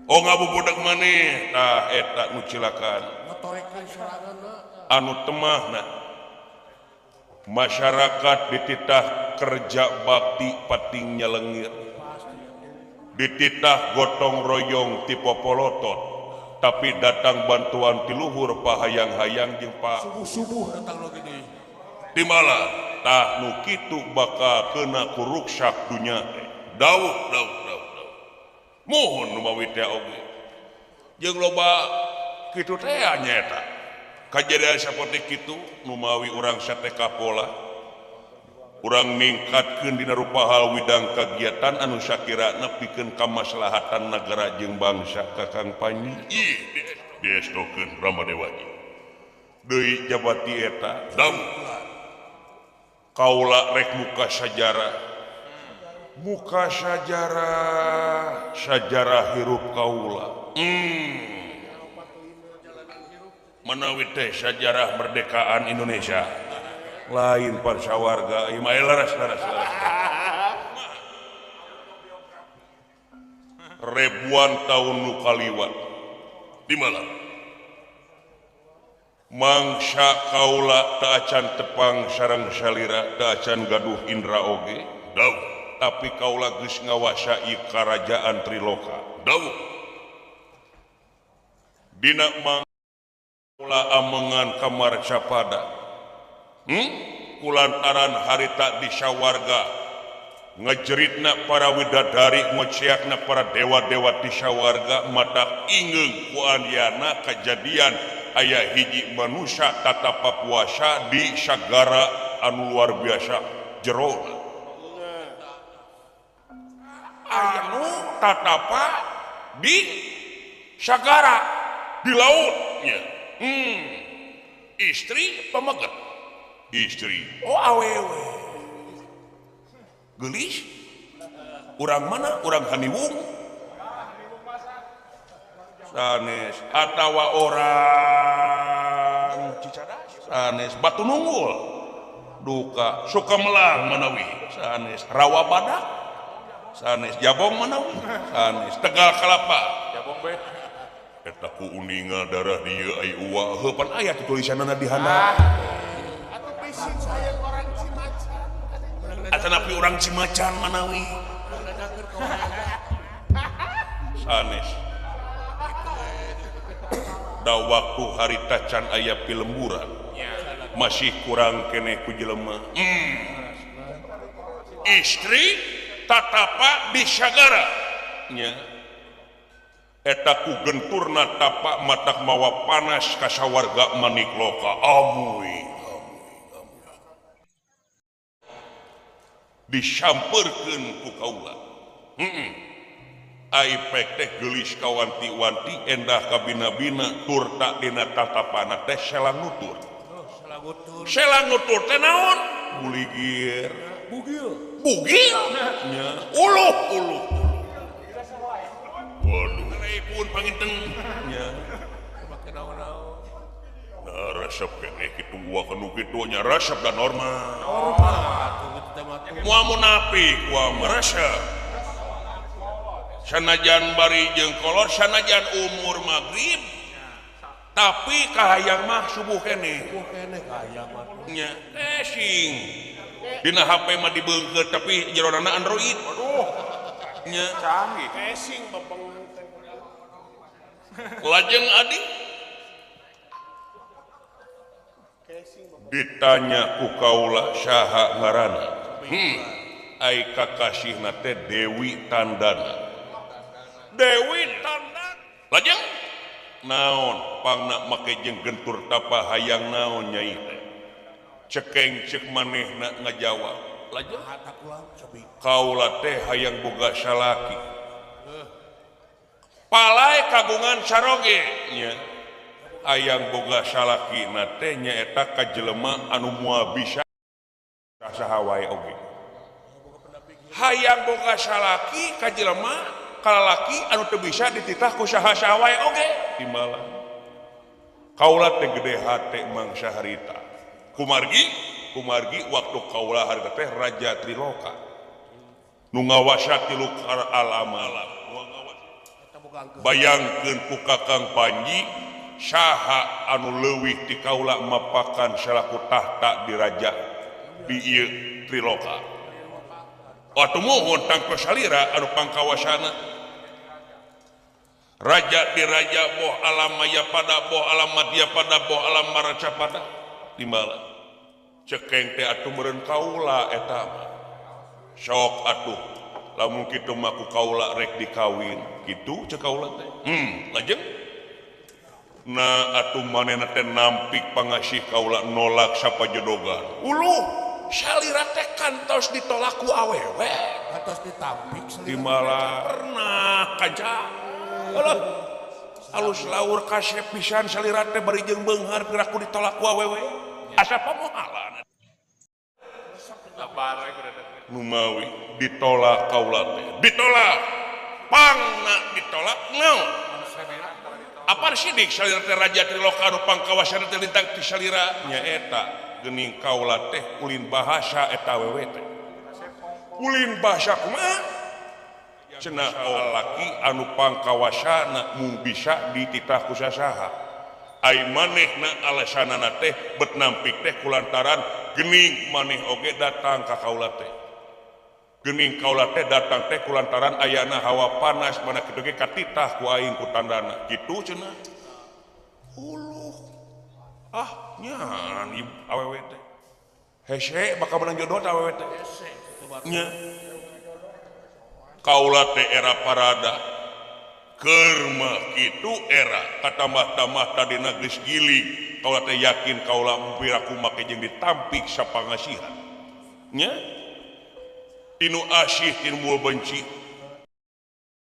Oh ngabubudak maneh tah eta nu cilakan anu temahna masyarakat dititah kerja bakti pating nyelengir dititah gotong royong ti popolotot tapi datang bantuan ti luhur pahayang-hayang jeung pak subuh-subuh datang lagi deui dimala tah nu kitu bakal kena ku ruksak dunya teh dauh dauh dauh dauh mohon nu mawi teh oge jeung loba kitu teh nyaeta kajadian saperti kitu nu mawi urang sateka pola urang ningkatkeun dina rupa hal widang kagiatan anu sakirana pikeun kamaslahatan nagara jeung bangsa Kakang Panji diestokeun Rama Dewaji deui jabati eta dam kaula rek muka sajarah muka sajarah sajarah hirup kaula menawi teh sajarah merdekaan Indonesia lain parsawarga ieu mah laras laras laras ribuan tahun nu kaliwat di mana mangsa kaula teu acan tepang sareng salira teu acan gaduh indra oge dauh tapi kaula geus ngawasa ieu karajaan Triloka dauh dina mangsa amengan kamar capada kulantaran harita di sawarga ngejeritna para widadari ngociakna para dewa-dewa di sawarga mata ingeung ku anjeunna kejadian aya hiji manusia tatapa puasa di sagara anu luar biasa jero aya nu tatapa di sagara di lautnya istri pameget istri oh awewe gelis urang mana urang Haniwung sanes atawa orang Cicadas sanes Batu Nunggul duka Sukamelang manawi sanes Rawa Badak sanes Jabong manawi sanes Tegal Kalapa Jabong be eta ku uninga darah dieu ai uwa heuh pan aya tulisanna di handap atanapi orang Cimacan manawi sanes da waktu harita can aya pilemburan masih kurang keneh ku jelema istri tatapa di sagara nya eta ku genturna tapak matak mawa panas ka sawarga manikloka amuy disamperkeun ku kaula ai pek teh geulis kawanti-wanti endah kabina-bina tur tak dina tatapana teh selang nutur selang nutur teh naon buligir bugil bugil nya uluh uluh waduh pun panginten nya make naon-naon nah resep keneh kitu wa kanu kitu nya resep da normal normal atuh kitu teh mah moal munafik moal meresep sanajan bari jeung kolor sanajan umur magrib tapi kahayang mah subuh keneh subuh keneh kahayang mah nya sing dina HP mah dibeungkeut tapi jeronana Android waduh nya canggih casing bebeng teh lajeng adi ditanya ku kaula saha ngaranna ai kakasihna teh Dewi Tandana Dewi Tandana lajeng naon pangna make jeung gentur tapa hayang naon nyai teh cekeng cek manehna ngajawab lajeng kaula teh hayang boga salaki palai kagungan saroge nya ayang boga salaki na teh nyaeta ka jelema anu moal bisa saha wae oge hayang boga salaki ka jelema kalalaki anu teu bisa dititah ku saha-saha wae oge timbalan kaula teh gede hate mangsa harita kumargi kumargi waktu kaula harita teh raja Triloka nu ngawasa tilu alam alam Bayangkeun ku Kakang Panji saha anu leuwih ti kaula mapakan salaku tahta di raja di ieu Triloka. Atuh muhun tangtos salira anu pangkawasana. Raja di raja boh alam maya pada boh alam madya pada boh alam maraca pada timbala. Cekeng teh atuh meureun kaula eta mah. Sok atuh lamun kitu mah ku kaula rek dikawin kitu cek kaula teh. Lajeng nah atuh manehna teh nampik pangasih kaula nolak sapajodogan. Uluh salira teh kantos ditolak ku awewe. Kantos ditampik salira. Timbala pernah kanca. Alah, alus laur kasep pisan salira teh bari jeung beunghar piraku ditolak ku awewe. Asa pamohalan. Numawi ditolak kaula teh. Ditolak. Pangna ditolak naon? Apa sidik salira teh raja Triloka anu pangkawasana teh lintang ti salira nyaeta geuning kaula teh ulin bahasa eta awewe teh. Ulin bahasa kumaha? Cenah laki anu pangkawasana mung bisa dititah ku sasaha. Ai manehna alasanana teh bet nampik teh kulantaran geuning maneh oge datang ka kaula teh. Geuning kaula teh datang teh kulantaran ayana hawa panas mana kitu ge katitah ku aing ku tandana. Kitu cenah. Uluh. Ah nyan ieu awewe teh. Hese bakal menang jodoh teh awewe teh. Nya. Kaula teh era parada kerma kitu era katambah-tambah tadina geus giling kaula teh yakin kaula piraku make jeung ditampik sapangasihan nya tinu asih timbul benci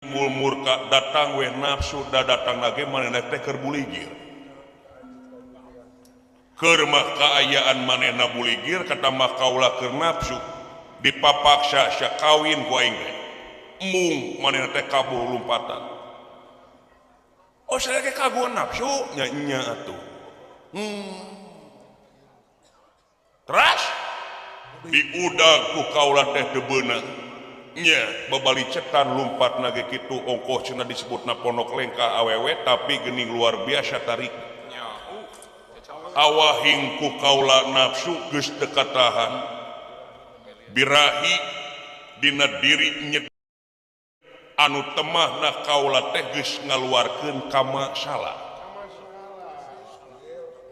timbul murka datang we nafsu da datang lagi manehna teh keur buligir keur mah kaayaan manehna buligir katambah kaula keur nafsu dipapaksa sia kawin ku aing teh mung manehna teh kabuh lompatan. Oh saya ke kaguan nafsu nya nya atuh. Teras diudag ku kaula teh teu beunang. Nya babali cetan lumpat ge kitu ongkoh cenah disebutna ponok lengkah awewe tapi geuning luar biasa tarik. Awahing ku kaula nafsu geus teu katahan. Birahi dina diri nyet anu temahna kaula teh geus ngaluarkeun kama salah.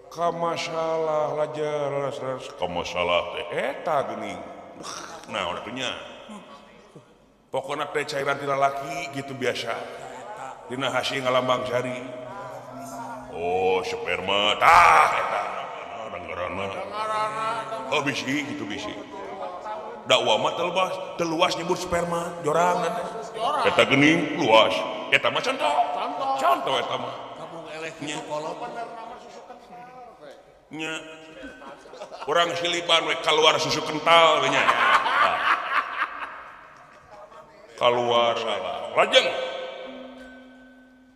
Kama salah lajar kama salah teh eta geuning. Naon atuh nya? Pokona teh cairan ti lalaki gitu biasa. Dina hasil ngalambang jari. Oh, sperma tah eta ngaranna. Oh bisi gitu bisi. Dakwa mah teluas nyebut sperma jorang eta geuning luas eta mah contoh contoh eta mah kabung eleh kitu kolot nya urang silipan we kaluar susu kental nya kaluar lajeng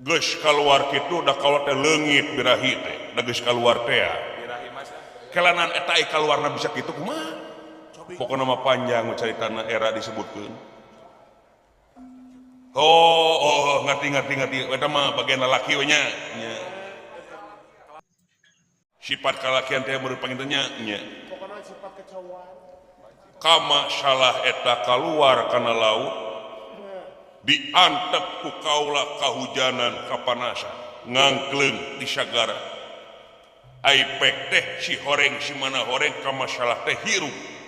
geus kaluar kitu da kaluar teh leungit birahi teh da geus kaluar teh kelanan eta ai kaluarna bisa kitu kumaha. Pokoknya nama panjang caritana era disebutkeun. Oh, ngerti eta mah bagian lalaki we nya. Sifat kalakian teh meureun panginten nya. Pokona sifat kecoan. Kama salah eta kaluar kana laut diantep ku kaula kahujanan kapanasan ngangkleung di sagara. Ai pek teh si horeng si mana horeng kama salah teh hirup.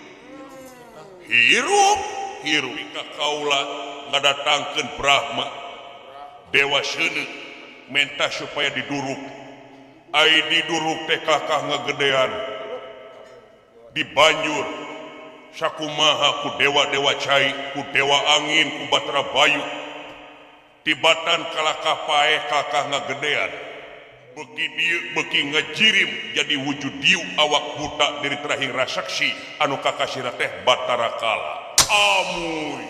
Hirup hirup ka kaula ngadatangkeun Brahma dewa seuneu menta supaya diduruk. Ai diduruk teh kakah ngagedean di banjur sakumaha ku dewa-dewa cai ku dewa angin ku Batara Bayu tibatan kalakah paeh kakah ngagedean beki dieu beki ngajirim jadi wujud dieu awak buta diri terahing rasaksi anu kakasira teh Batara Kala. Amuy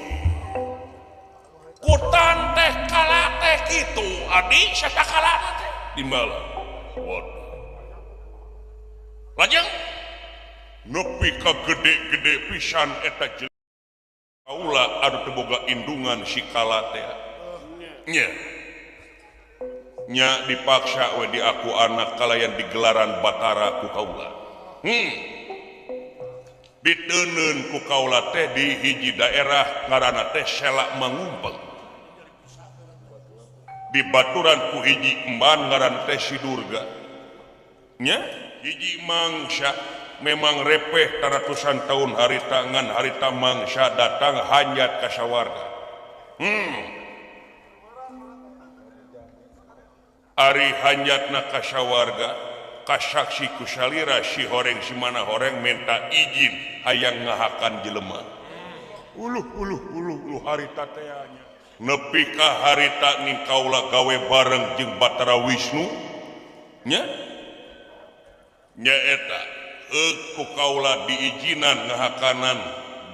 kutan teh kala teh kitu adi satakala teh timbala. Waduh lajeng nepi ka gede-gede pisan eta jelema kaula anu teu boga indungan si kala teh nya. Nya dipaksa we diaku anak kalayan digelaran Batara ku kaula. Diteunun ku kaula teh di hiji daerah ngaranna teh Selak Mangumpeng. Di baturan ku hiji emban ngaran teh Si Durga. Nya hiji mangsa memang repeh ratusan tahun harita ngan harita mangsa datang hanjat ka sawarga. Ari hanjatna ka sawarga kasaksi ku salira si horeng si mana horeng minta izin hayang ngahakan jelema. Uluh uluh uluh uluh harita teh nya. Nepi ka harita ning kaula gawe bareng jeung Batara Wisnu nya. Nyaeta ku kaula diizinan ngahakanan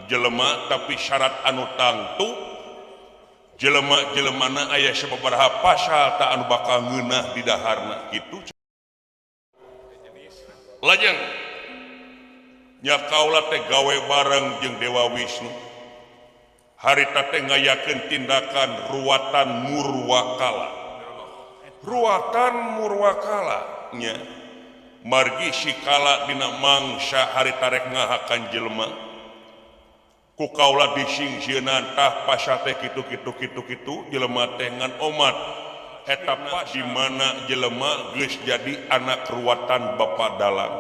jelema tapi syarat anu tangtu jelema-jelemana aya sababaraha pasal tak anu bakal ngeunah di daharna kitu. Lajeng nya kaula teh gawe bareng jeung Dewa Wisnu. Harita teh ngayakeun tindakan ruwatan murwakala. Ruwatan murwakala nya margi si kala dina mangsa harita rek ngahakan jelema. Ku kaula disingsieunan tah pasal teh kitu kitu kitu kitu jelema teh ngan omat eta pas di mana jelema geus jadi anak ruwatan bapa dalang.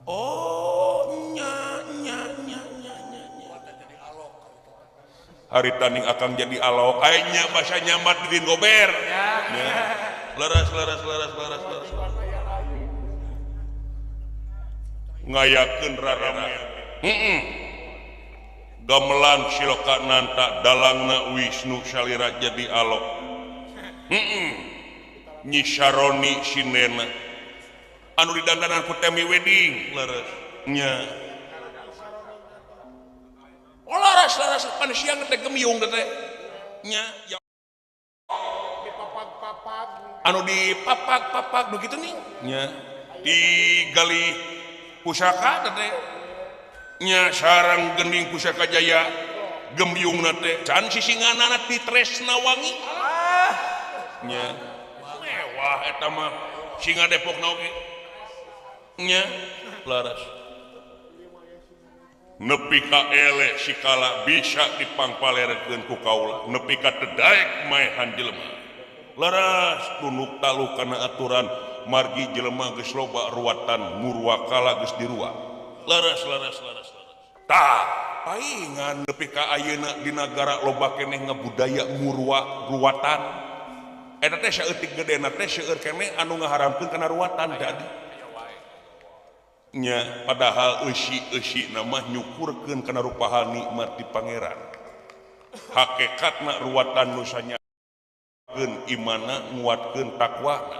Oh nya nya nya nya nya harita ning akang jadi alok aya nya basa nyamat di gober. Nya leres leres leres leres leres ngayakeun raramean. Gamelan siloka nanta dalangna Wisnu salira jadi alok. Nyi Saroni sinena anu didandanan ku Temi Wedding leres nya. Oh laras laras pan siang teh gemyung teh nya ya. Anu dipapak-papak nu kitu nih nya digali pusaka teh nya sarang gending pusaka jaya gembyungna teh can sisinganana ti Tresna Wangi nya mewah eta mah singa Depokna oge nya laras nepi ka eleh sikala bisa dipangpalerekeun ku kaula nepi ka teu daek maehan jelema laras tunuk talu kana aturan margi jelema geus loba ruwatan murwakala geus diruat leres leres leres leres tah paingan nepi ka ayeuna di nagara loba keneh ngabudaya murwa ruwatan eta teh saeutik gedena teh seueur keneh anu ngaharamkeun kana ruwatan jadi nya padahal eusi-eusina mah nyukurkeun kana rupaha nikmat di pangeran hakikatna ruwatan nu sanyakeun imana nguatkeun takwana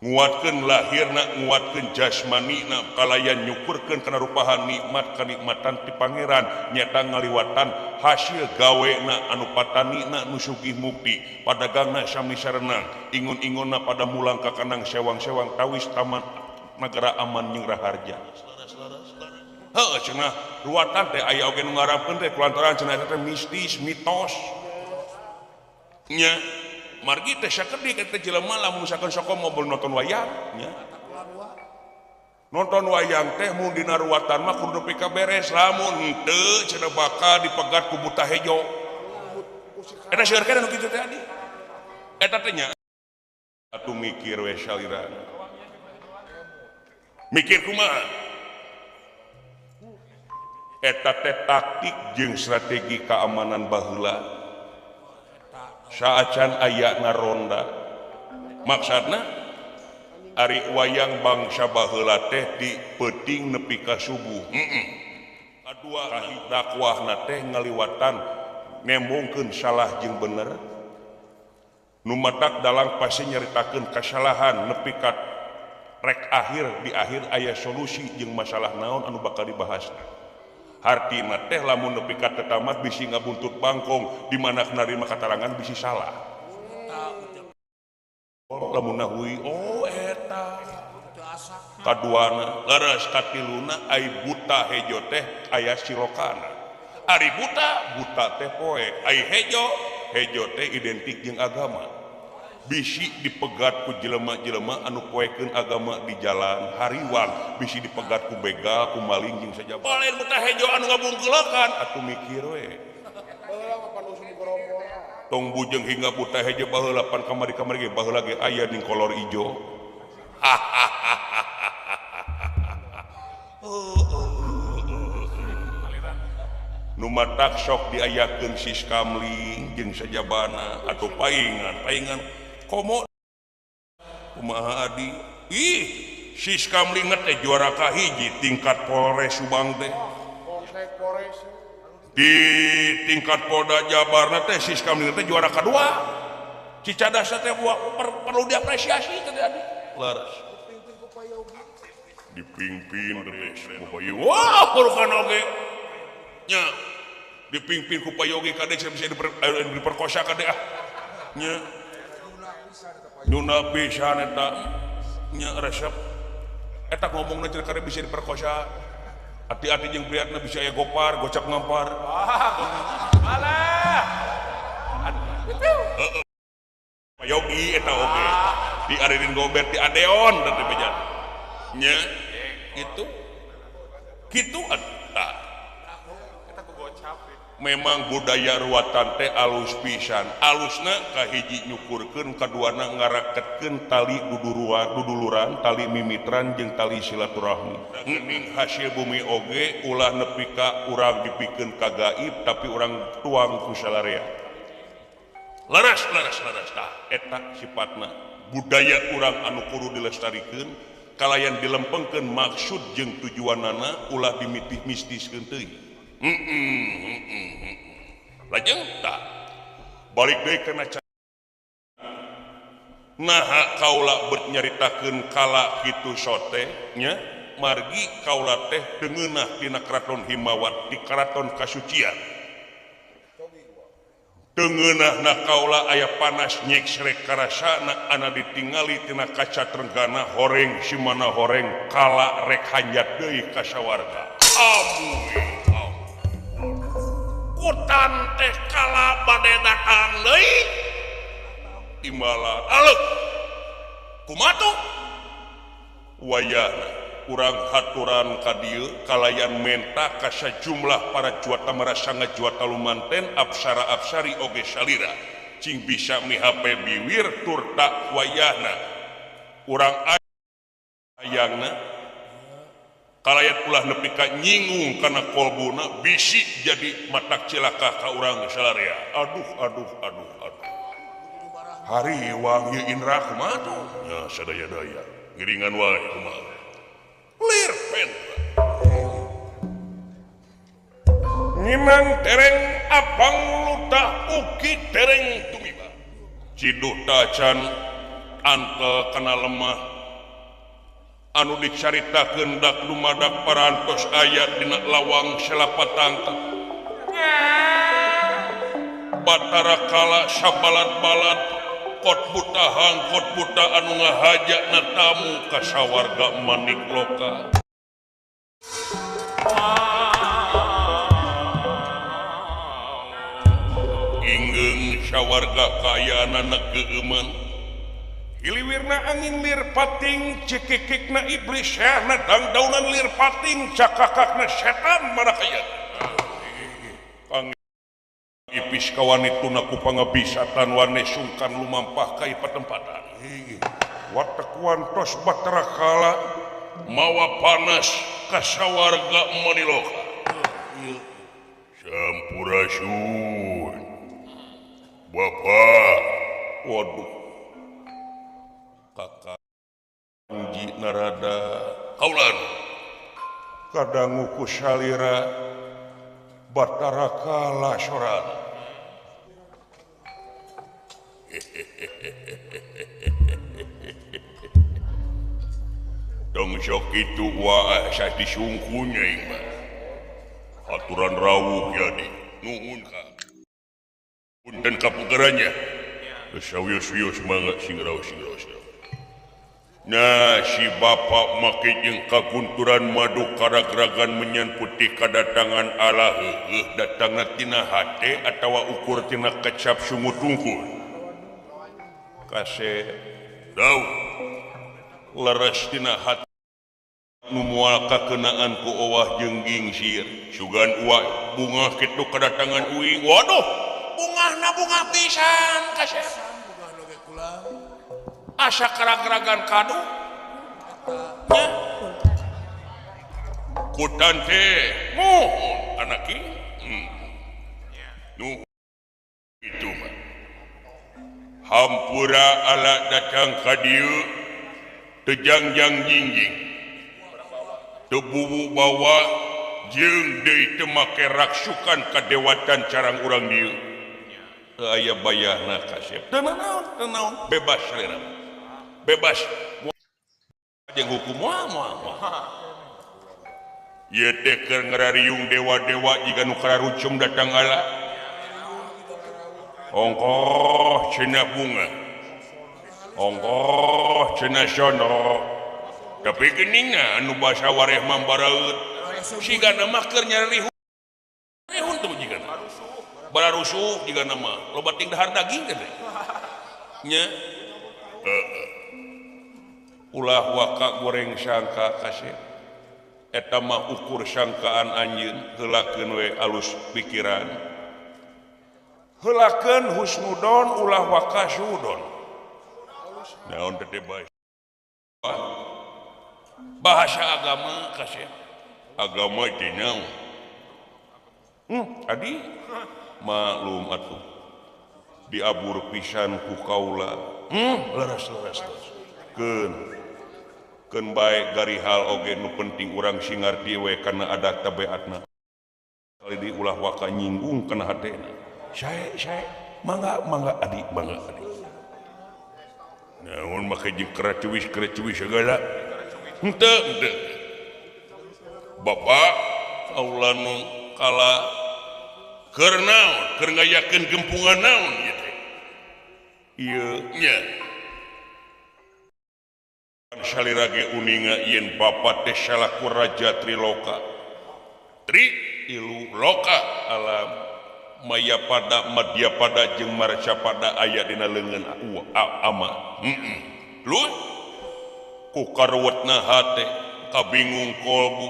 nguatkeun lahirna nguatkeun jasmanina kalayan nyukurkeun kana rupahan nikmat kanikmatan ti pangeran nyata ngaliwatan hasil gawena anu patanina nu sugih mukti padagangna sami sarenang ingun-ingonna pada mulang ka kanang sewang-sewang tawis taman nagara aman jeung raharja. Heuh cenah ruwatan teh aya oge nu ngaramkeun teh kulantaran cenah eta teh mistis mitos nya margi teh sakedik eta jelema lamun misalkan sok mobil nonton wayang nya. Nonton wayang teh mun dina ruwatan mah kudu nepi ka beres lamun henteu cenah bakal dipegat ku buta hejo. Eta seueur keneh nu kitu teh adi. Eta teh nya atuh mikir we salira. Mikir kumaha? Eta teh taktik jeung strategi keamanan baheula. Saacan aya ngaronda maksudna ari wayang bangsa baheula teh di peuting nepi ka subuh. Kadua dakwahna teh ngaliwatan nembongkeun salah jeung bener nu matak dalang pasti nyaritakeun kasalahan nepi ka rek akhir di akhir aya solusi jeung masalah naon anu bakal dibahasna. Hartina teh lamun nepi ka teu tamat bisi ngabuntut bangkong di mana narima katarangan bisi salah. Lamun nahui oh eta kaduana leres katiluna ai buta hejo teh aya silokana. Ari buta buta teh poek ai hejo Hejo teh identik jeung agama. Bisi dipegat ku jelema-jelema anu poekeun agama di jalan hariwang, bisi dipegat ku begal, ku maling jeung sajaba. Lain buta hejo anu ngabungkeulekan atuh mikir we. Tong bujeng hingga buta hejo baheula pan kamari-kamari ge baheula ge aya ning kolor ijo. Nu matak sok diayakeun siskamling jeung sajabana atau paingan-paingan komo kumaha adi ih siskamling teh juara kahiji tingkat Polres Subang teh di tingkat Polda Jabar teh siskamling teh juara kedua. Cicadasa teh perlu diapresiasi teh adi leres dipingpin teh wah bukan oge nya dipingpin ku Payogi kade bisa diperkosa kade ah nya duna pisan eta nya resep eta ngomongna cenah kade bisa diperkosa hati-hati jeung priatna bisa aya gopar gocap ngampar alah heeh Payogi eta oge di Aririn Gobert di Adeon da teh bejan nya gitu kitu eta. Memang budaya ruatan teh alus pisan. Alusna kahiji nyukurkeun, kaduana ngaraketkeun tali duduluran, tali mimitran jeung tali silaturahmi. Geuning hasil bumi oge ulah nepi ka urang dipikeun ka gaib tapi urang tuang ku salarea. Leres leres leres tah eta sipatna budaya urang anu kudu dilestarikeun kalayan dilempengkeun maksud jeung tujuanana ulah dimitih mistiskeun teuing. Lajeng tak balik deui kana naha kaula bet nyaritakeun kala kitu sote nya margi kaula teh dengeunah dina keraton Himawat di keraton kasucian dengeunahna kaula aya panas nyeksrek karasana ana ditingali tina kaca trenggana horeng simana horeng kala rek hanjat deui ka sawarga. Abuy kutan teh kala bade datang deui timbalan aleuh kumaha wayahna urang haturan ka dieu kalayan menta ka sajumlah para juata marasanga juata lumanten apsara apsari oge salira cing bisa mihape biwir turta wayahna urang ayangna kalayat ulah nepi ka nyingung kana kolbuna bisi jadi matak cilaka ka urang salarea. Aduh aduh aduh aduh hariwang ieu Indra kumaha tuh nya sadaya-daya ngiringan wae kumaha lir pentra nyimang tereng abang lutah ugi tereng tumiba ciduh tacan antel kana lemah anu dicaritakeun dak lumadak parantos aya dina lawang selapatangka Batara Kala sabalad-balad kot buta hangkot buta anu ngahaja na tamu ka sawarga manik loka. Inggeung sawarga kaayaan keueuman hiliwirna angin lir pating cekekekna iblis syahna dangdaunan lir pating cakakakna setan marakaya kang ipis kawanituna ku pangabisatan wane sungkan lumampah ka patempatan watek wantos Batara Kala mawa panas ka sawarga maniloka. Sampurasun Bapak waduh kakak Ji Narada kaulan kadangu ku salira Batara Kala sorana. Tong sok kitu wae asa disungkunya mah. Aturan rawuh jadi nuhun ka. Punten kapugerannya. Geus sawios-wios mangga sing raos sing raos. Nah si bapak make jeung kagunturan madu karagragan menyan putih kadatangan Allah heueuh datangna tina hate atawa ukur tina kecap sungut tungkul kasep daun leres tina hate nu moal kakenaan ku owah jeung gingsir sugan uai bungah kitu kadatangan uing waduh bungahna bungah pisan kasep asa karagragan kadu nya kutan teh muhun anak nu itu mah hampura ala datang ka dieu teu jangjang jingjing teu bubu bawa jeung deui teu make raksukan kadewatan carang urang dieu teu aya bayahna kasep teu naon teu naon bebas selera bebas jeung hukum moal moal ieu teh keur ngarariung dewa-dewa jiga nu kararucum datang ala ongkoh cenah bunga ongkoh cenah sono tapi geuningan anu basa wareh mambaraeut sigana mah keur nyari rihun tuh jigana bararusuh jigana mah loba ting dahar daging teh nya ulah waka goreng sangka kasep eta mah ukur sangkaan anjeun heulakeun we alus pikiran heulakeun husnudon ulah waka sudon naon teh bahasa agama kasep agama teh naon adi maklum atuh diabur pisan ku kaula leres-leres keun keun bae garihal oge nu penting urang sing ngarti we kana adat tabeatna kali di ulah waka nyinggung kana hatena sae sae mangga mangga adi mangga adi naon make jeung keracuwis keracuwis segala henteu henteu bapak kaula nu kala keur naon keur ngayakeun gempungan naon ieu teh ieu nya salira ge uninga yen bapa teh salaku raja Triloka Tri ilu loka alam maya pada madya pada jeung marca pada aya dina leungeun ama lu ku karuwetna hate kabingung kolbu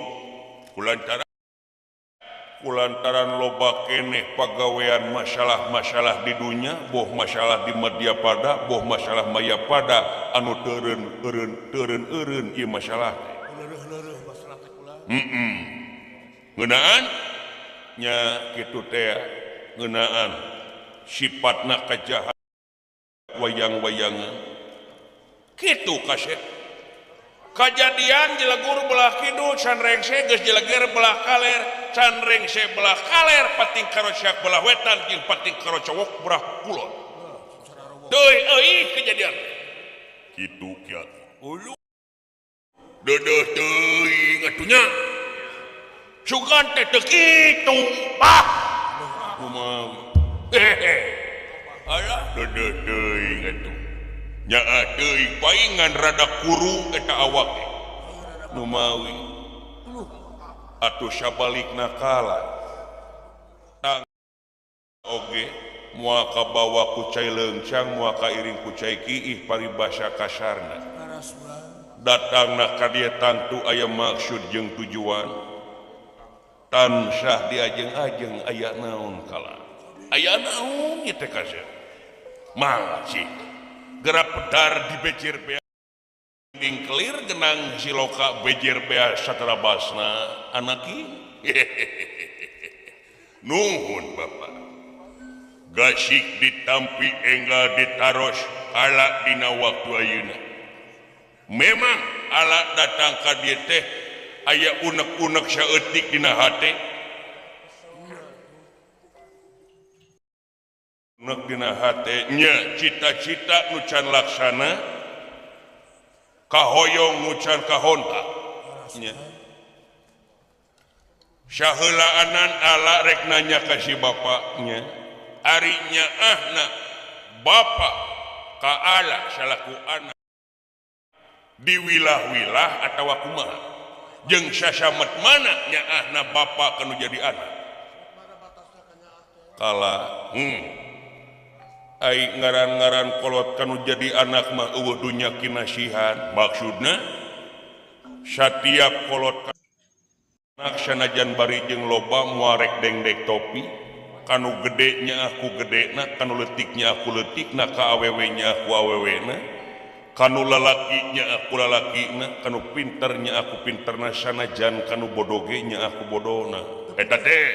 kulantaran loba keneh pagawean masalah-masalah di dunya boh masalah di madya pada boh masalah maya pada anu teureun eureun teureun eureun ieu masalah teh ngeunaan nya kitu teh ngeunaan sifatna kajahat wayang-wayangan kitu kasep kajadian jelegur belah kidul can rengse geus jeleger belah kaler can rengse belah kaler pating karocak belah wetan jeung pating karocowok belah kulon deui euy kejadian kitu kieu ulu deudeuh teuing atuh nya sugan teh teu kitu bah kumaha hehe alah deudeuh teuing atuh nyaa teuing paingan rada kuru eta awak nu mawi atuh sabalikna kala tang oge moal kabawa ku cai leungcang moal kairing ku cai kiih paribasa kasarna datangna ka dieu tangtu aya maksud jeung tujuan tansah diajeng-ajeng aya naon kala aya naon ieu teh kasep mangga sih gerak pedar di bejer bea ding kelir genang siloka bejer bea satrabasna anaki nuhun bapak gasik ditampi enggal ditaros ala dina waktu ayeuna memang ala datang ka dieu teh aya unek-unek saeutik dina hate unek dina hate nya cita-cita nu can laksana kahoyong nu can kahonta nya saheulaanan ala rek nanya ka si bapaknya ari nyaahna bapa ka ala salaku anak Diwilah-wilah atawa kumaha jeung sasamet mana nyaahna bapa kanu jadi anak kala ai ngaran-ngaran kolot kanu jadi anak mah eueuh dunya kinasihan maksudna satiap kolot anak sanajan bari jeung loba muarek dengdek topi kanu gede nya aku gedena kanu leutiknya aku leutikna ka awewe nya aku awewena kanu lalakinya aku lalakina kanu pinternya aku pinterna sanajan kanu bodoge nya aku bodona eta teh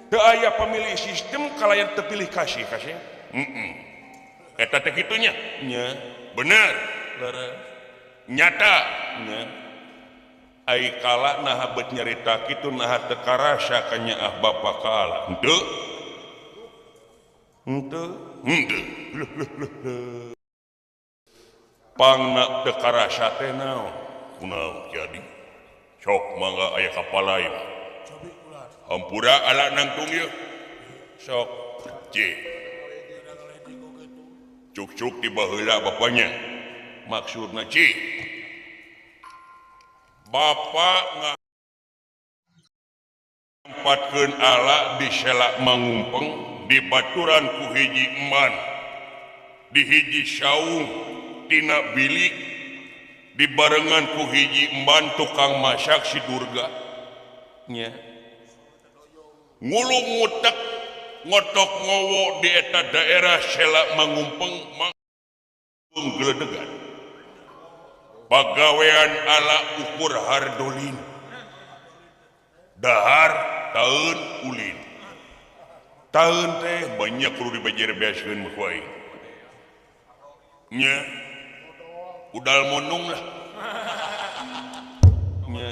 teu aya pemilih sistem kalayan teu pilih kasih kasih eta teh kitu nya nya bener nyata nya ai kala naha beut nyarita kitu naha teu karasa ka nyaah bapa ka ala henteu henteu henteu pangna teu karasa teh naon kunaon jadi sok mangga aya kapala ieu hampura ala nangtung ieu sok c cuk-cuk di baheula bapanya maksudna c bapa ngampatkeun ala di selak mangumpeng di baturan ku hiji eman di hiji saung tina bilik dibarengan ku hiji emban tukang masak si Durga nya ngulung ngutek ngotok ngowo di eta daerah selak mangumpeng manggeledegan pagawean ala ukur hardolin dahar taun ulin taun teh banyak kudu dibejer-bejeskeun mah ku aing nya udal monung lah nya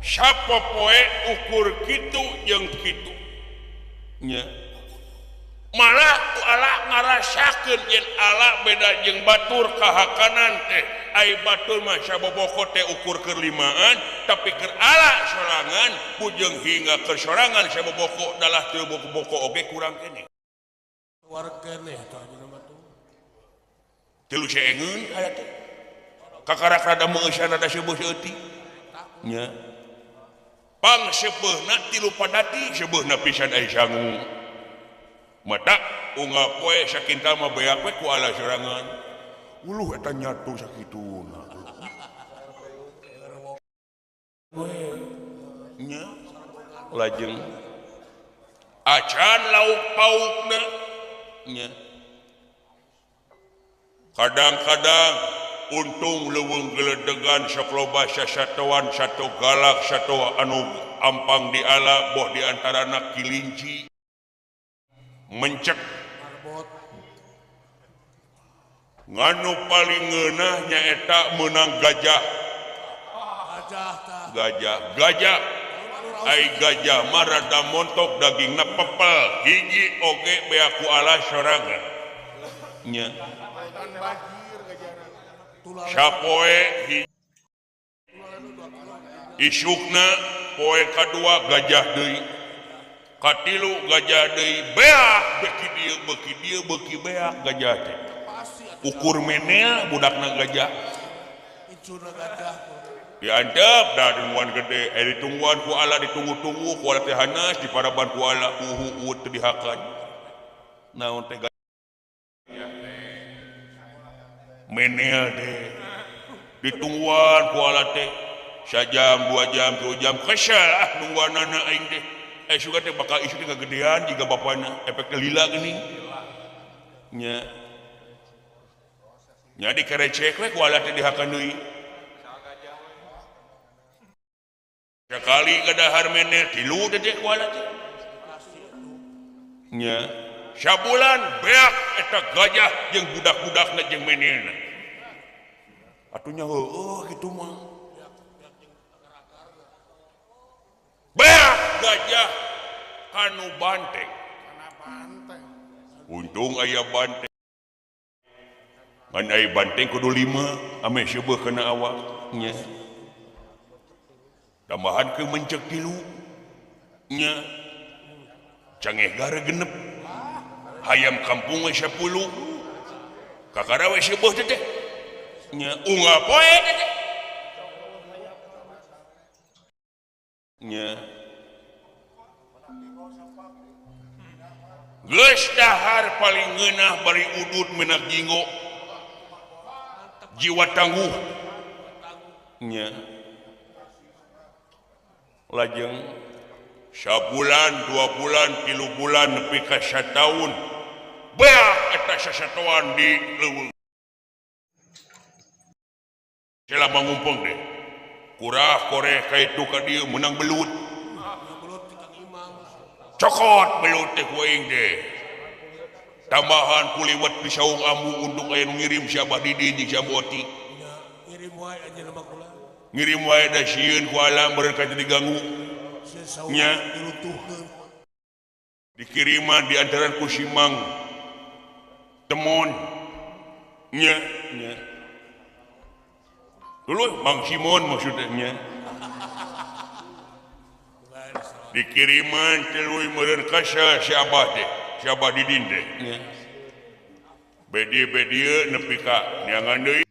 sapopoe ukur kitu jeung kitu nya malah ku ala ngarasakeun yen ala beda jeung batur kahakanan teh ai batur mah saboboko teh ukur keur limaan tapi keur ala sorangan bujeng hingga keur sorangan saboboko dalah teu boko-boko oge kurang keneh wareg keneh tah anjeunna mah tuh tilu seengeun aya teh kakarak rada meungeusan rada seueuh seutik nya pang seubeuhna tilu padati seubeuhna pisan ai sangu mata unggal poe sakintal mah beak we ku ala sorangan uluh eta nyatu sakituna nya lajeng acan lauk paukna nya kadang-kadang untung leuweung geledegan sok loba sasatoan sato galak sato anu ampang di ala boh di antarana kilinci mencek nganu paling ngeunah nyaeta meunang gajah gajah gajah ai gajah mah rada montok dagingna pepel hiji oge bea ku ala sorangan nya sapoe isukna poe kadua gajah deui katilu gajah deui beak beuki dieu beuki dieu beuki beak gajah teh ukur menel budakna gajah diantep dah ditungguan gede ditungguan ku ala ditunggu-tunggu ku ala teh hanas diparaban ku ala uhu teu dihakan naon teh menel teh ditungguan ku ala teh sajam 2 jam 3 jam kesel ah nungguanana aing teh suka teh bakal isu teh kagedean jiga bapana efek teh lila geuning nya nya dikerecek we ku ala teh dihakan deui sekali gadahar menel tilu teh ku ala teh nya sabulan beak eta gajah jeung budak-budakna jeung menelna atuh nya heueuh kitu mah beak gajah kanu banteng untung aya banteng ngan aya banteng kudu 5 ame seubeuh kana awak nya tambahan ke mencek tilu nya cangeh gara genep hayam kampung 10 Kakara we seubeut teh nya unggal poe teh nya. Geus dahar paling ngeunah bari udud menak jinggo jiwa tangguh nya. Lajeng sabulan 2 bulan 3 bulan nepi ka sataun beak eta sasatoan di leuweung. Sela mangumpeng teh kurah koreh ka itu ka dieu meunang belut. Cokot belut teh ku aing teh. Tambahan kuliwet di saung ambu untuk aya nu ngirim si Abah Didin jeung si Ambu Oti. Ngirim wae anjeunna mah kula. Ngirim wae da sieun ku alam beureun ka diganggu. Nya dikiriman di antaran ku Simang Temon nya nya. Dulu Mang Simon maksudnya nya. Dikiriman tuluy meureun kasa si Abah teh, si Abah Didin teh nya. Bedi-bedi nepi ka neangan deui.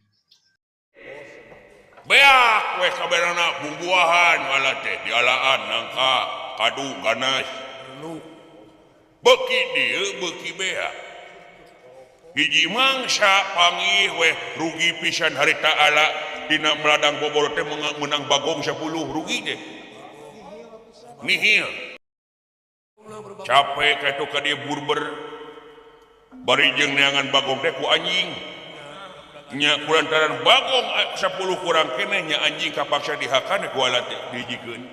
Beak we kaberana bumbuahan ala teh dialaan nangka kadu ganas. Beuki dieu beuki beak. Hiji mangsa panggih we rugi pisan harita ala dina meladang boboro teh menang bagong 10 rugi teh. Nihil. Capek ka itu ka dieu burber. Bari jeung neangan bagong teh ku anjing. Nya kulantaran bagong 10 kurang keneh nya anjing kapaksa dihakan ku alat teh dihijikeun.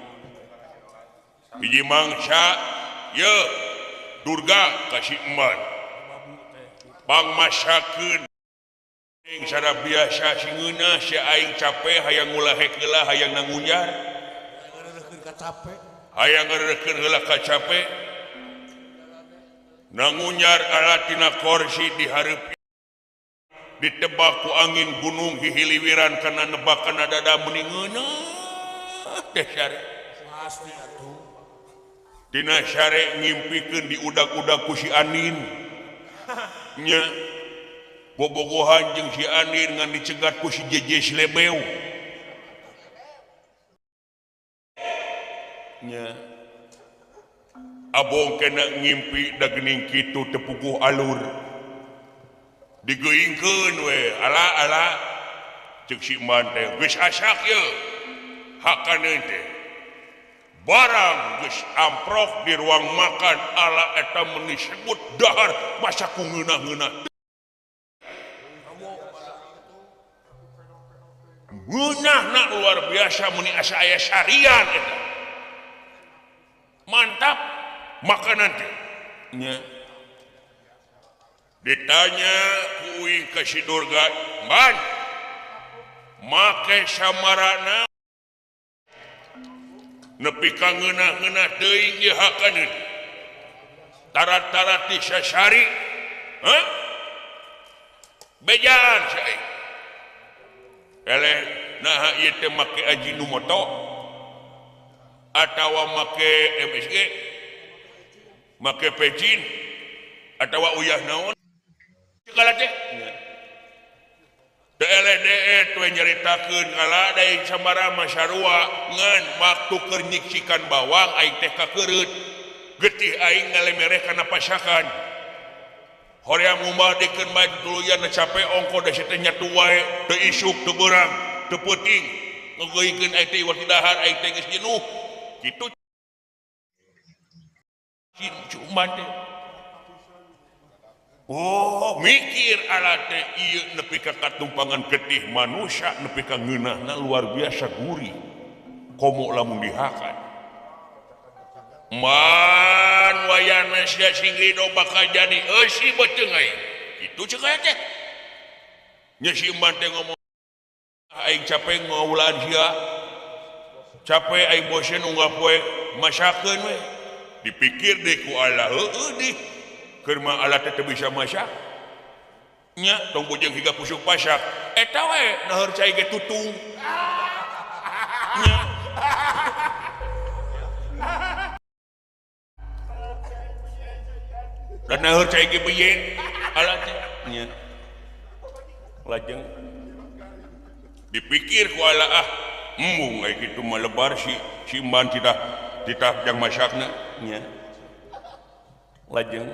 Hiji mangsa ye Durga ka si Eman. Pangmasakeun cara biasa singeunah si aing capek hayang ngulahek heula hayang nangunjar. Hayang ngareukeun heula ka capek. Nangunjar alatina korsi di hareup ditebak ku angin gunung hihiliwiran kana nebak kana dada meni ngeunah teh sare. Pasti atuh. Dina sare ngimpikeun diudag-udag ku si Anin. Nya bobogohan jeung si Anin ngan dicegat ku si Jeje Slebeu. Nya abong kena ngimpi da geuning kitu teu puguh alur. Digeuingkeun we ala-ala ceuk si Eman teh geus asak ye hakaneun teh. Barang geus amprok di ruang makan ala eta meuni sebut dahar masa ku ngeunah-ngeunah. Ngeunahna luar biasa meuni asa aya sarian eta. Mantap makanan teh. Nya. Ditanya ku uing ka si Durga, "Man, make samarana nepi ka ngeunah-ngeunah teuing ieu hakaneun. Tarat-tarat di sasari." Hah? Bejaan sae. Eleh naha ieu teh make Ajinomoto atawa make MSG, make pecin atawa uyah naon? Segala teh. Teu eleh deet we nyaritakeun ngala deui samara mah sarua ngan waktu keur nyiksikan bawang aing teh kakereut. Getih aing ngalemereh kana pasakan. Hoream ngumbah dikeun bae tuluyan capek ongko da teh nyatu wae teu isuk teu beurang teu peuting ngeuingkeun aing teh iwak dahar aing teh geus jenuh. Kitu cuma teh. Oh, mikir ala teh ieu nepi ka katumpangan getih manusia nepi ka ngeunahna luar biasa gurih. Komo lamun dihakan. Man wayana sia sing rido bakal jadi eusi beuteung aing. Kitu ceuk aya teh. Nya si Eman teh ngomong aing capek ngaulaan sia. Capek aing bosen unggal poe masakeun we. Dipikir deui ku Allah heueuh dih. Keur mah Allah teh teu bisa masak. Nya tong bujeng higa pusuk pasak. Eta we naheur cai ge tutung. Nya. Dan naheur cai ge beuyeun Allah teh. Nya. Lajeng dipikir ku ala ah embung aya kitu mah lebar si si Imban titah titah jang masakna nya. Lajeng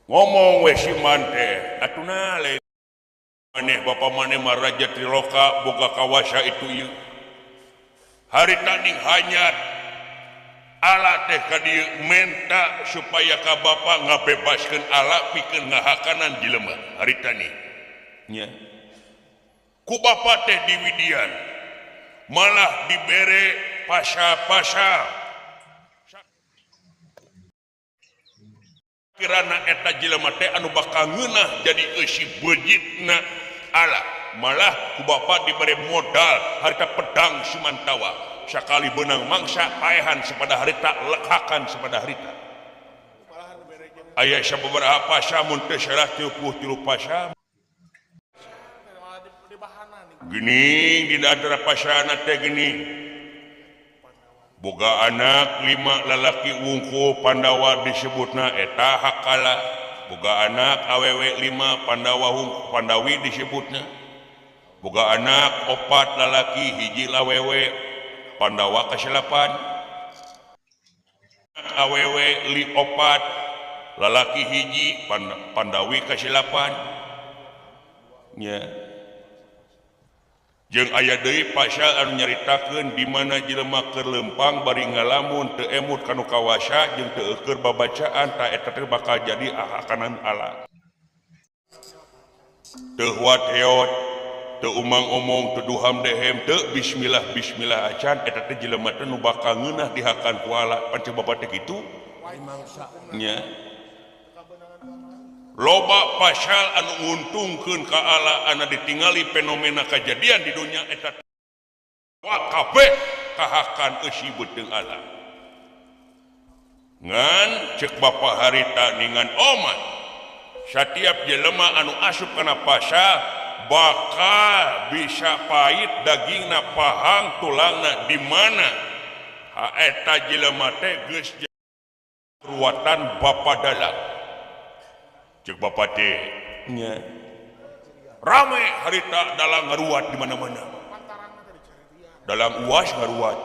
ngomong we si Imban teh atuh lain maneh bapa maneh mah raja Triloka boga kawasa itu ieu. Harita ning hanyat ala teh ka dieu menta supaya ka bapa ngabebaskeun ala pikeun ngahakanan jelema harita nih nya. Ku bapa teh diwidian malah dibere pasha-pasha kirana eta jelema teh anu bakal ngeunah jadi eusi beujitna ala malah ku bapa dibere modal harita pedang Sumantawa sakali beunang mangsa paehan sapada harita lekhakan sapada harita aya sababaraha pasha mun teu salah 33 pasha gini di antara pasana teh gini boga anak 5 lalaki wungkul Pandawa disebutna eta hakala boga anak awewe 5 Pandawa Pandawi disebutna boga anak 4 lalaki hiji lawewe Pandawa kaselapan awewe li 4 lalaki hiji Pandawi kaselapan nya. Jeung aya deui pasal anu nyaritakeun di mana jelema keur leumpang bari ngalamun teu emut kanu kawasa jeung teu eueur babacaan ta eta teh bakal jadi ahakanan ala. Teu huat-heot, teu umang-omong, teu duham dehem, teu bismillah bismillah acan eta teh jelema teh nu bakal ngeunah dihakan ku ala pan ceu bapa teh kitu. Nya. Loba pasal anu nguntungkeun ka ala anu ditingali fenomena kejadian di dunia eta wa kabeh kahakan eusi beuteung ala. Ngan ceuk bapa harita ningan omat satiap jelema anu asup kana pasal bakal bisa pahit dagingna pahang tulangna di mana ha eta jelema teh geus ruatan bapa dalang. Cek bapak teh nya rame harita dalang ngaruat di mana-mana dalang Uas ngaruat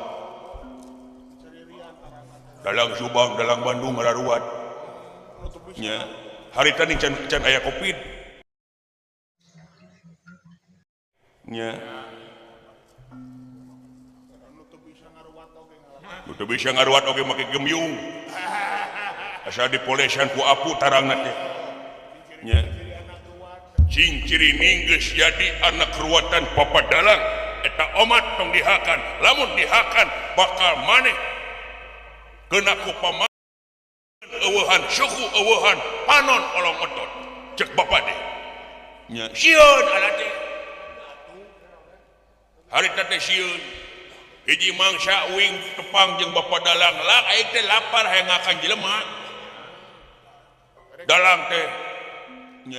dalang Subang dalang Bandung ngaruat nya harita nih can can aya Covid nya nu teu bisa ngaruat oge make gemyung asal dipolesan ku apu tarangna teh nya. Cing ciri ninggeus jadi anak ruatan papa dalang eta omat tong dihakan lamun dihakan bakal maneh kena ku paman eueuhan suku eueuhan panon olong otot cek bapa teh nya sieun ala teh harita teh sieun hiji mangsa uing tepang jeung bapa dalang lah aing teh lapar hayang ngakan jelema dalang teh nya.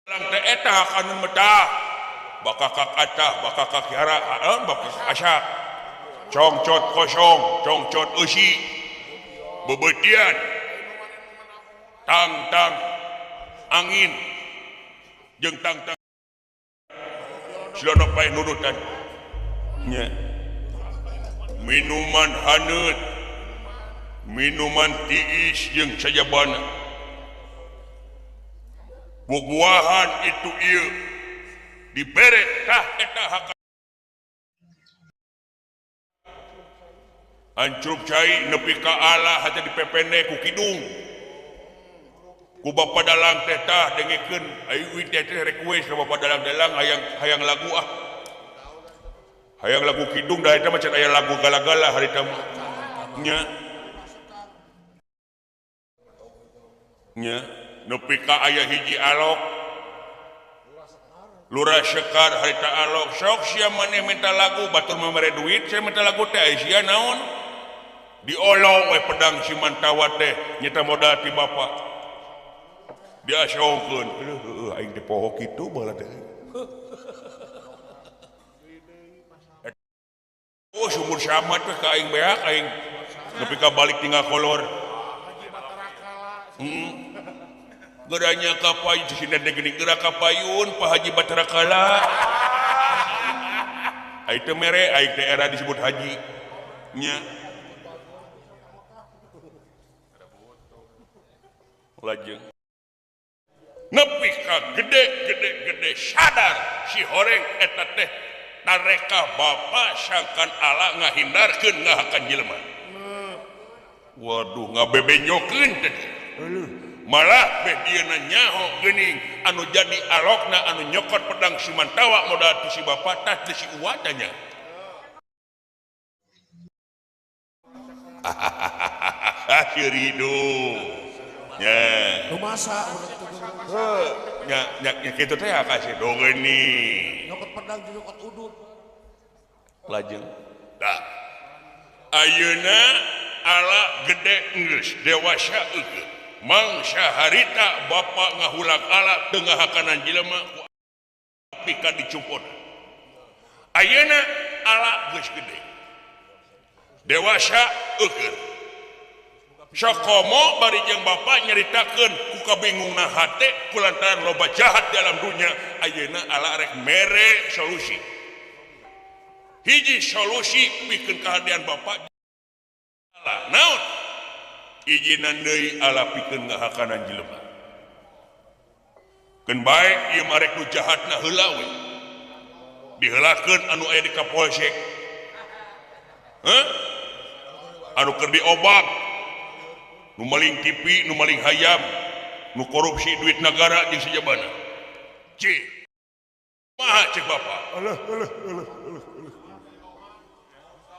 Dalang teh eta kanun metah bakal ka kacah bakal ka kiara bakal ka asak congcot kosong congcot eusi bebeutian tang-tang angin jeung tang-tang silana paeh nurutan nya. Minuman haneut minuman tiis jeung sajabana buah-buahan itu ieu dibere tah eta hak ancrub cai nepi ka ala haja dipepene ku kidung ku bapa dalang teh tah dengekeun ayu teh teh request ka bapa dalang dalang hayang hayang lagu ah hayang lagu kidung da eta mah can aya lagu gala-gala harita mah nya nya nepi ka aya hiji alok Lurah Sekar harita alok sok sia maneh minta lagu batur mamere duit sia minta lagu teh aya sia naon diolong we pedang si Mantawa teh nyeta modal ti bapa diasongkeun heuh aing teh poho kitu baheula teh oh sumur samat teh ka aing beak aing nepi ka balik tinggal kolor Geranya kapayun sini geuning geura kapayun Pak Haji Batara Kala. Ai teu mere ai teh era disebut haji. Nya. Lajeng. Nepi ka gede gede gede sadar si horeng eta teh tareka bapa sangkan ala ngahindarkeun ngahakan jelema. Waduh ngabebenyokeun teh. Malah beh dieuna nyaho geuning anu jadi alokna anu nyokot pedang si Mantawa modal ti si bapa tah teh si uwatanya. Akhir hidup. Nya. Rumasa heuh nya nya nya kitu teh kasih do geuning. Nyokot pedang jeung nyokot udut. Lajeng. Tah. Ayeuna ala gede geus dewasa eueuh. Mangsa harita bapa ngahulag ala tengah hakanan jelema ku pika dicumpon. Ayeuna ala geus gede. Dewasa eueuh. Sakomo bari jeung bapa nyaritakeun ku kabingungna hate kulantaran loba jahat di alam dunya, ayeuna ala rek mere solusi. Hiji solusi pikeun kahadean bapa ala naon? Ijinan deui ala pikeun ngahakanan jelema. Keun bae ieu mah rek nu jahatna heula we. Diheulakeun anu aya di Kapolsek. Heuh? Anu keur diobak, nu maling TV, nu maling hayam, nu korupsi duit negara jeung sajabana. Cik. Maha cek bapa? Alah alah alah alah.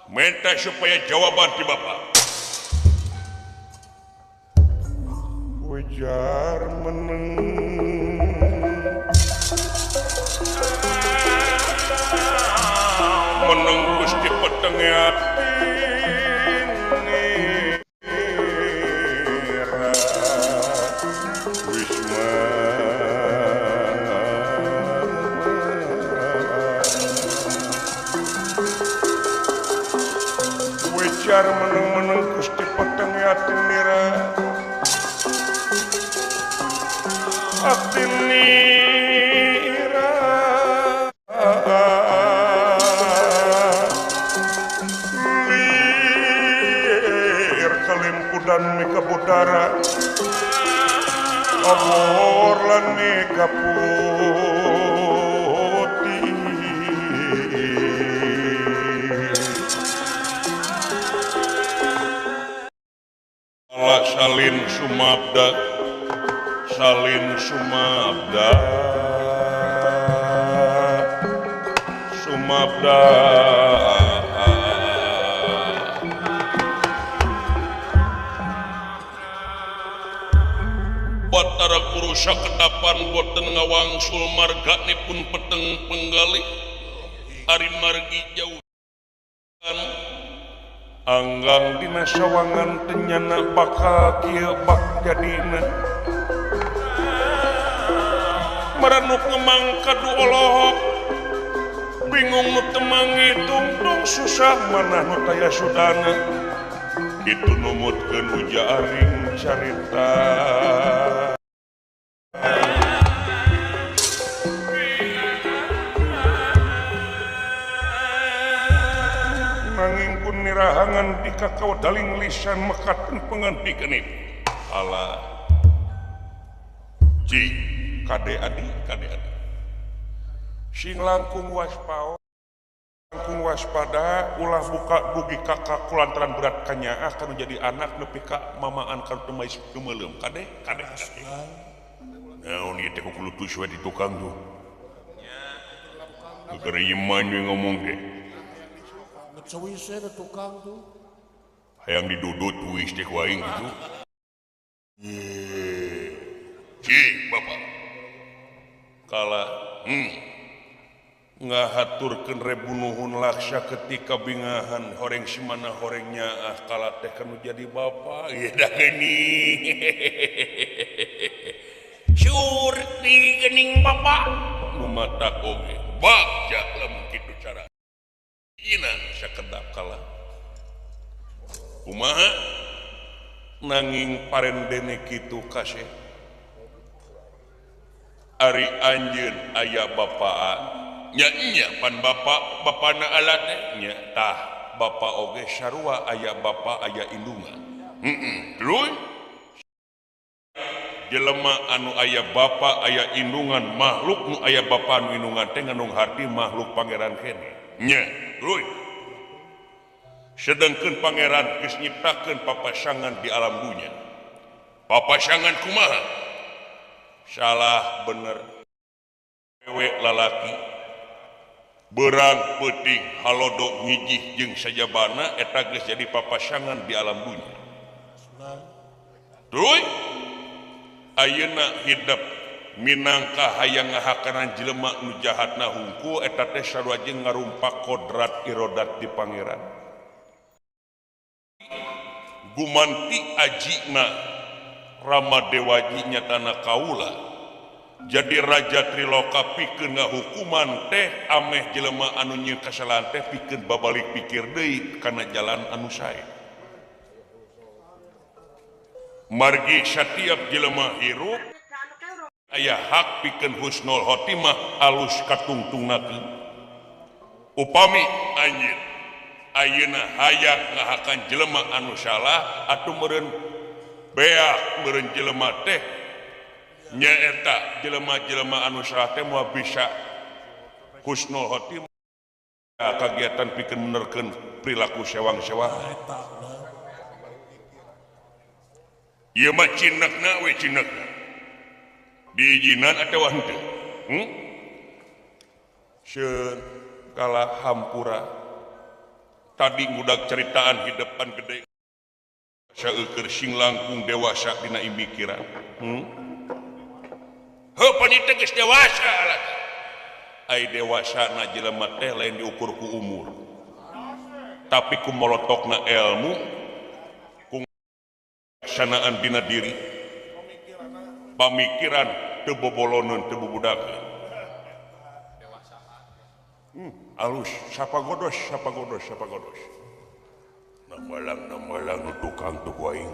Minta supaya jawaban ti bapa. Ujar meneng meneng Gusti peteng atinira Wisma Ujar meneng-meneng Gusti peteng atinira atinira lir kalimpudan mika budara abor lan mika putih Allah salin sumabda salin sumabda sumabda Batara Purusa kedapan boten ngawangsul marganipun peteng penggalih ari margi jauh anggang dina sawangan tenyana bakal kieu bak jadina maranuk ngemang kadu olohok bingung nu temangi tungtung susah manah nu taya sudana kitu numutkeun ujaring carita nanging pun nirahangan di kakao daling lisan mekaten pangantikeun ala ci kade adi kade adi sing langkung waspao langkung waspada ulah buka dugi kakak kulantaran berat kanyaah kanu jadi anak nepi ka mamaan kanu teu mais teu meuleum kade kade naon ieu teh kukulutus we di tukang tuh keur iman we ngomong teh Ngecewis we tukang tuh hayang didudut wis teh ku aing kitu. Ci bapak kala ngahaturkeun rebunuhun laksa ketika bingahan horeng simana horeng nyaah kala teh kanu jadi bapa ieu dah geuning surti geuning bapa nu matak oge bagja lamun kitu cara ina sakedap kala kumaha nanging parendene kitu kasih Ari anjeun aya bapaan nya nya pan bapak bapana alat nya tah bapak oge sarua aya bapak aya indungan. Heeh. Jelema anu aya bapa aya indungan makhluk nu aya bapa anu indungan teh ngandung harti makhluk pangeran kene nya. Tuluy sedengkeun pangeran geus nyiptakeun papasangan di alam dunya. Papasangan kumaha? Salah bener wewe lalaki berang peuting halodo ngijih jeung sajabana eta geus jadi papasangan di alam dunya. Tuluy ayeuna hidep minangka hayang ngahakanan jelema nu jahatna hungkul eta teh sarua jeung ngarumpak kodrat irodat di pangeran. Gumanti ajina Rama Dewaji nyatana kaula jadi raja Triloka pikeun ngahukuman teh ameh jelema anu nyieun kasalahan teh pikeun babalik pikir deui kana jalan anu sae. Margi setiap jelema hirup aya hak pikeun husnul khotimah alus katungtungnakeun. Upami anjeun ayeuna hayang ngahakan jelema anu salah atuh meureun beak meureun jelema teh nyaeta jelema-jelema anu salah teh moal bisa husnul khotimah kagiatan pikeun menerkeun perilaku sewang-sewang. Ieu mah cinekna we cinekna. Diizinan atawa henteu? Seun kala hampura. Tadi ngudag ceritaan hidepan gede. Saeukeun sing langkung dewasa dina imikiran. Heuh panita geus dewasa alat. Ai dewasa na jelema teh lain diukur ku umur. Tapi ku molotokna ilmu sanaan dina diri pamikiran teu boboloneun teu bubudakeun. Alus sapa godos sapa godos sapa godos. Namalang tukang tuh aing.